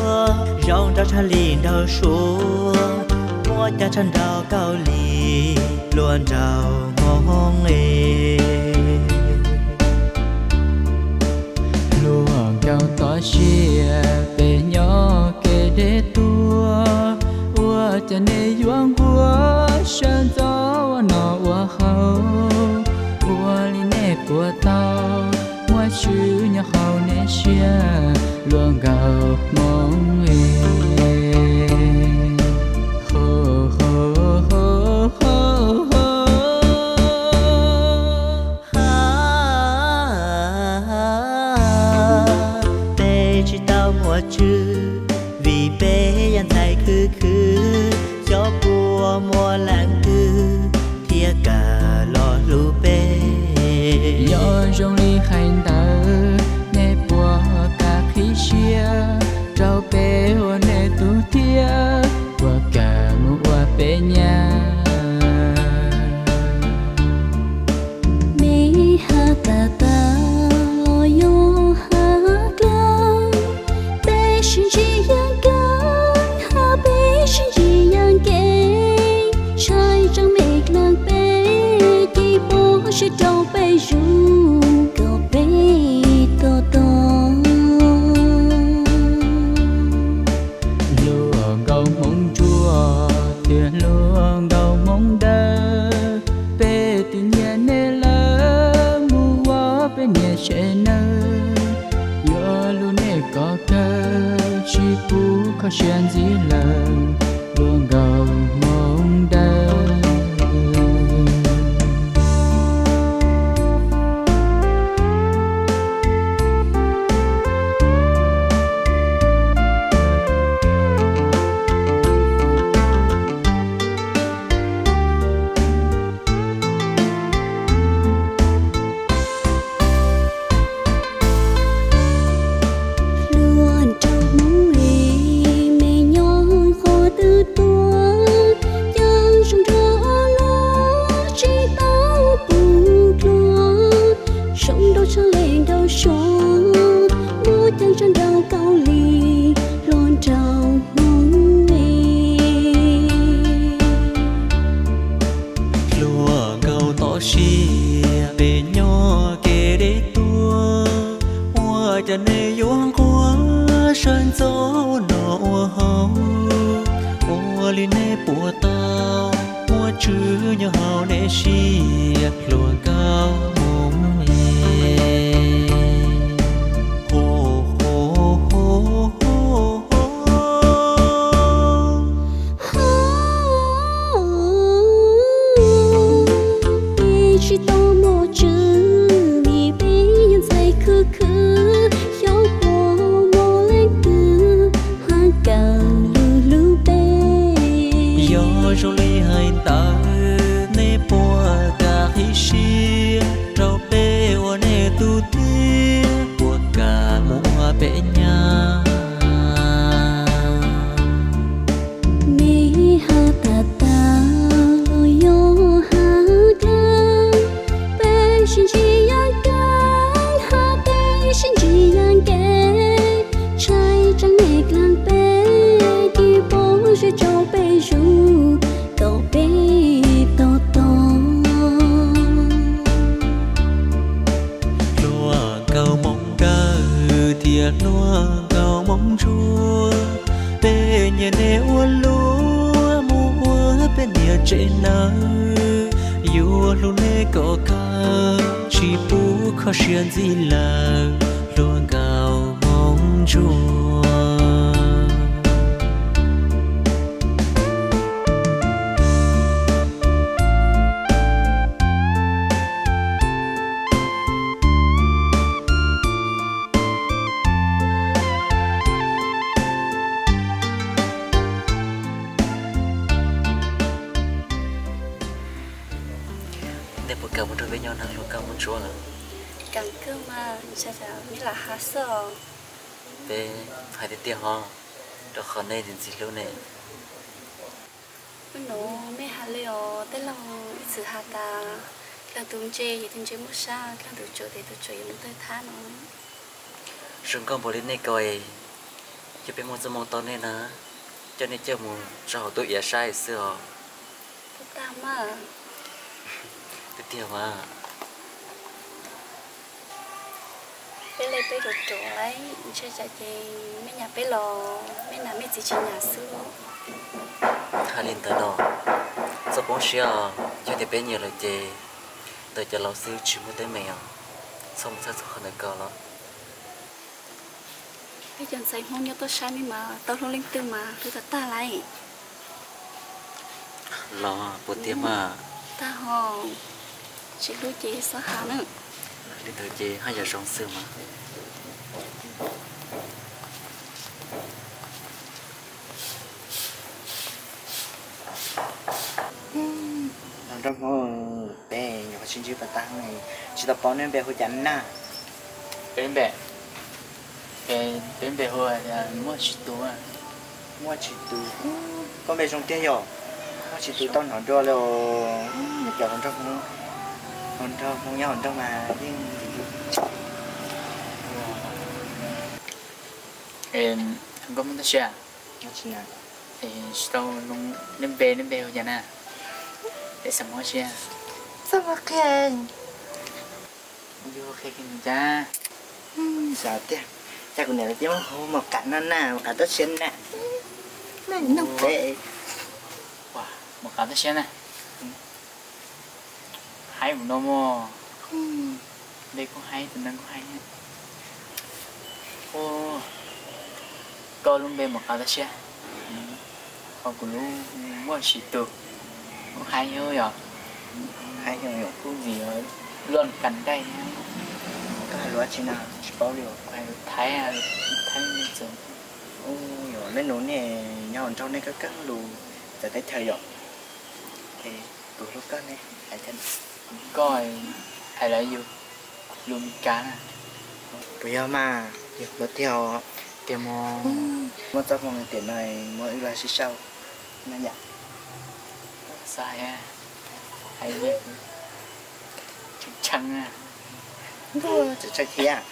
Zoo nraug tshaj li nraug suav, muaj cag tshaj nraug kaus lim, luag nraug hmoob es. Hluas nkauj toj siab peb nyob kev deb tuaj, ua cas nej yuav nquag sawv ntxov ua noj ua haus, ua li nej puas tau, muaj tswv nyob hauv nej siab, hluas nkauj hmoob es. Peb tsis tau muaj tswv, vim peb yog ntxhais khwv khwv, xyov puas muaj leej twg thiaj kam los hlub peb. Yog zoo li hais ntawd, nej puas kam qhib siab rau peb ua nej tus thiab, puas kam mus ua peb nyab? Mej has tas tas los yog has dlawb, peb sib ntsib yeej kev, hab peb sib ntsib yeej kev, ntshai tseeb mej dlaag peb, cia pub siab rau peb zus kom peb to taub. Hluas nkauj hmoob ntsuag thiab hluas nkauj hmoob dawb, peb twb nyiam nej lawm, mus ua peb niam tsev nawb. Yuav hlub nej kom kawg, tsis pub kho siab ntxiv lawm, hluas nkauj hmoob dawb. Hluas nraug hmoob es, mej nyob qhov twg tuaj, yeej zoo nraug ua luaj tsis tau puv dluag, zoo nraug tshaj li nraug suav, muaj cag tshaj nraug kaus lim, hluas nraug hmoob es. Hluas nkauj toj siab peb nyob kev deb tuaj, ua cas nej yuav nquag sawv ntxov ua noj ua haus, ua li nej puas tau, muaj tswv nyob hauv nej siab, hluas nkauj hmoob es. Peb tsis tau muaj tswv, vim peb yog ntxhais khwv khwv, xyov puas muaj leej twg hab kawm lug hlub peb. Yog zoo li hais ntawd, nej puas kam qhib siab rau peb ua nej tus thiab, puas kam mus ua peb nyab? Nej has tas tas los yog has dlawb, peb sib ntsib yeej kev, hab peb sib ntsib yeej kev, ntshai tseeb nej dlaag peb, cia pub siab rau peb zus kom peb to taub. Hluas nkauj hmoob dawb thiab hluas nkauj hmoob ntsuag, peb nyiam nej ua luaj mus ua peb niam tsev nawb. Yuav hlub nej kom kawg, tsis pub kho siab ntxiv lawm, hluas nkauj hmoob ntsuag. Nej puas kam mus nrog peb nyob na hluas nkauj hmoob ntsuag? Kam kawg mas, ntshai tsam nej lam has xwb os. Peb hais tiag tiag hos, rau qhov nej ntxim ntxim hlub ne. Hnub no mej has li os, tej laug ib txwm has tas, leej twg ntse ces tus ntse muaj sab, leej twg tsuas ces tus tsuas yuav mus tawg thab no. Zoo nkauj npaum li nej ko, Ces peb muaj txoj hmoo tau nej na, coj nej coj mus rau hauv tub iav saib xwb os. Twb tag mas. Twb tiag mas. Peb li peb ruam ruam lawm, ntshai tsam ces mej nyas peb los mej nam mej txiv tsis nyas xwb. Hais li ntawd no, txhob poob siab os, yog tias peb nyiam lawm ces ntawm cov laus xwb tsis muaj teeb meem os. Txhob mus txhawj txog qhov ntawd ko los. Peb cov ntxhais Hmoob nyob tuaj saib mej mas tau hlub leej twg mas hlub tag tag lawm. Los puas tiag mas? Tag hos, tsis hlub ces txhob hais na. Li ntawd ces haj yam zoo xwb mas. Nrog Hmoob, peb nyuam qhuav sib ntsib pas tag, tsis tau paub neb npe hu cas na. Peb npe, peb npe hu Muaj Tsis Tus. Muaj Tsis Tus, koj npe zoo tiag yom. Muaj Tsis Tus tau hnov dua li os. Cov hluas nraug Hmoob, hluas nraug Hmoob nyob hauv nroog mas yeej. Koj Hmoob Tab Sia, tsis tau, neb npe, neb npe hu cas na? Es xam mob siab. Txaj muag qhia, yus qhia kiag nws cas. Xav tiag, cas kuv niam lawv tib muab hu Maum Qav no na, Maum Qav Tab Sia na. Nug pem. Maum Qav Tab Sia na. Haib mus no mog. Npe kuj haib, tus neeg kuj haib. Koj lub npe Maum Qav Tab Sia, ho kuv lub Muaj Tsis Tus, kuj haib yom. Haib yom, kuj vim luaj kas daij. Koj hais lus dab tsi na, tsis paub li os. Kuv hais lus Thaib, Thaib. Yog nej nus nej nyob hauv nroog nej kawg kawg lus txawv teb chaws yom. Ces kuv hlub koj ne, hais thiab. Koj hais lawv yus lus Meskas na. Puas yog mas, yog tiag os. Tiag mas. Muaj txoj hmoo tiam no muab wb los sib sau na yom. Xav hais, hais tshee tshee na. Tshee tshee thiab.